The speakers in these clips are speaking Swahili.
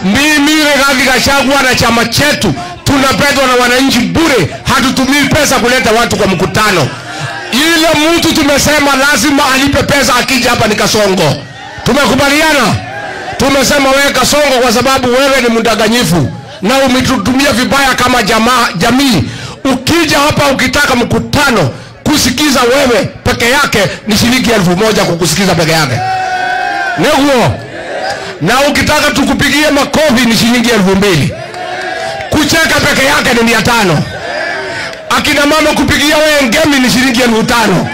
Mimi Rigathi Gachagua na chama chetu tunapendwa na wananchi bure, hatutumii pesa kuleta watu kwa mkutano. Ile mtu tumesema lazima alipe pesa akija hapa ni Kasongo. Tumekubaliana? Tumesema wewe Kasongo, kwa sababu wewe ni mdanganyifu na umetutumia vibaya kama jamii. Ukija hapa ukitaka mkutano kusikiza wewe peke yake ni shilingi 1000 kukusikiza peke yake. Ndio. Na ukitaka tukupigie makofi ni shilingi 2000. Kucheka peke yake ni 500. Akina mama kupigia wewe ngemi ni shilingi 5000.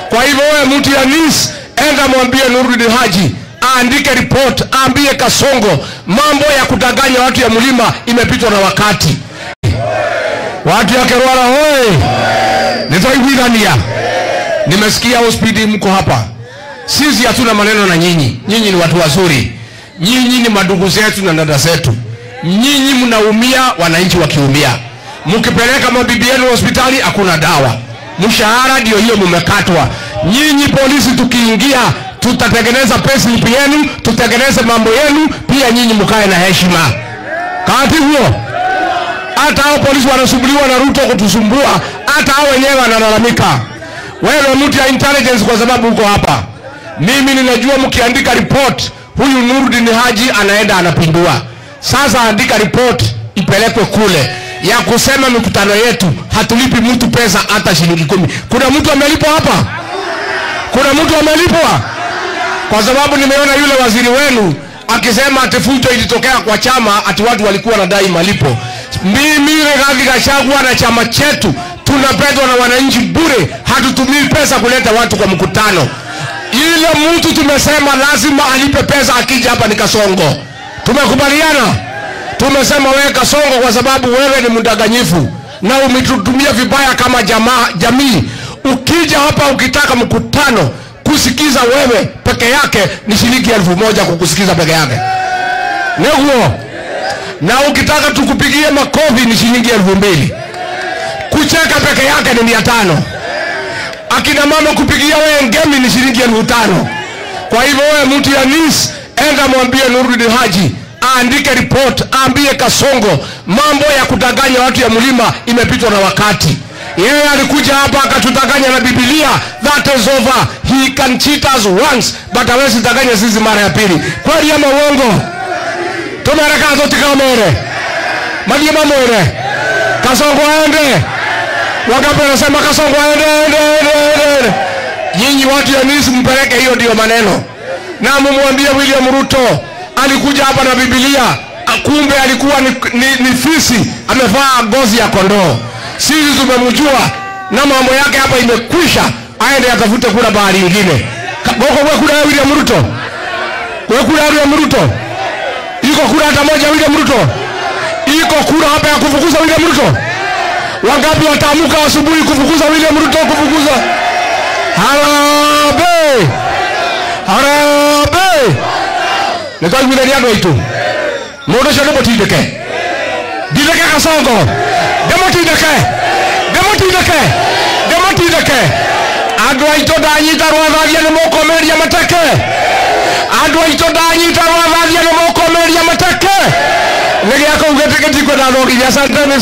Kwa hivyo wewe mtu ya Nis, enda mwambie Nurdin Haji aandike report, aambie Kasongo mambo ya kudanganya watu ya mlima imepitwa na wakati. Watu ya Kerwara hoi. Nitaiguidania. Nimesikia hospitali mko hapa. Sisi hatuna maneno na nyinyi. Nyinyi ni watu wazuri. Nyinyi ni madugu zetu na dada zetu. Nyinyi mnaumia, wananchi wakiumia. Mkipeleka mabibi yenu hospitali hakuna dawa. Mshahara ndio hiyo mmekatwa. Nyinyi polisi tukiingia tutatengeneza pesa yenu, tutengeneze mambo yenu, pia nyinyi mkae na heshima. Kati huo hata hao polisi wanasumbuliwa na Ruto kutusumbua, hata hao wenyewe wanalalamika. Wewe mtu ya intelligence, kwa sababu uko hapa, mimi ninajua mkiandika report huyu Nurdin Haji anaenda anapindua. Sasa andika report ipelekwe kule ya kusema mikutano yetu hatulipi mtu pesa hata shilingi 10. Kuna mtu amelipwa hapa? Kuna mtu amelipwa? Kwa sababu nimeona yule waziri wenu akisema ati fujo ilitokea kwa chama, ati watu walikuwa wanadai malipo. Mimi Rigathi Gachagua na chama chetu tunapendwa na wananchi bure, hatutumii pesa kuleta watu kwa mkutano. Ile mtu tumesema lazima alipe pesa akija hapa ni Kasongo. Tumekubaliana? Tumesema wewe Kasongo, kwa sababu wewe ni mdanganyifu na umetutumia vibaya kama jamii. Ukija hapa ukitaka mkutano kusikiza wewe peke yake ni shilingi 1000 kukusikiza peke yake. Ndio. Na ukitaka tukupigie makofi ni shilingi 2000. Kucheka peke yake ni 500. Akina mama kupigia wewe ngemi ni shilingi 5000. Kwa hivyo wewe mtu ya Nis, enda mwambie Nurdin Haji aandike report, aambie Kasongo mambo ya kudanganya watu ya mlima imepitwa na wakati. Yeye alikuja hapa akatudanganya na Biblia, that is over. He can cheat us once, but hawezi danganya sisi mara ya pili. Kweli ama uongo? Tumereka zote kamere. Maji mamore. Kasongo aende. Wangapi wanasema Kasongo aende, aende, aende? Nyinyi watu ya Nis mpeleke hiyo ndio maneno. Na mumwambie William Ruto alikuja hapa na Biblia, kumbe alikuwa ni fisi amevaa ngozi ya kondoo. Sisi tumemjua na mambo yake hapa imekwisha, aende atafute kura bahari nyingine. Boko wewe kura ya William Ruto. Wewe kura ya William Ruto. Iko kura hata moja William Ruto. Iko kura hapa ya kufukuza William Ruto. Wangapi wataamuka asubuhi kufukuza William Ruto, kufukuza? Harambee! Harambee! Nitoi andũ aitũ. Mũndũ ũcio ndĩmũtindĩke. Ndindĩke Kasongo. Ndĩmũtindĩke. Ndĩmũtindĩke. Ndĩmũtindĩke. Andũ aitũ ndanyita rwatharia nĩ mũkũmĩria mateke. Andũ aitũ ndanyita rwatharia nĩ mũkũmĩria mateke. Nĩ gĩa kũu gĩtikwenda thogithia. Asanteni.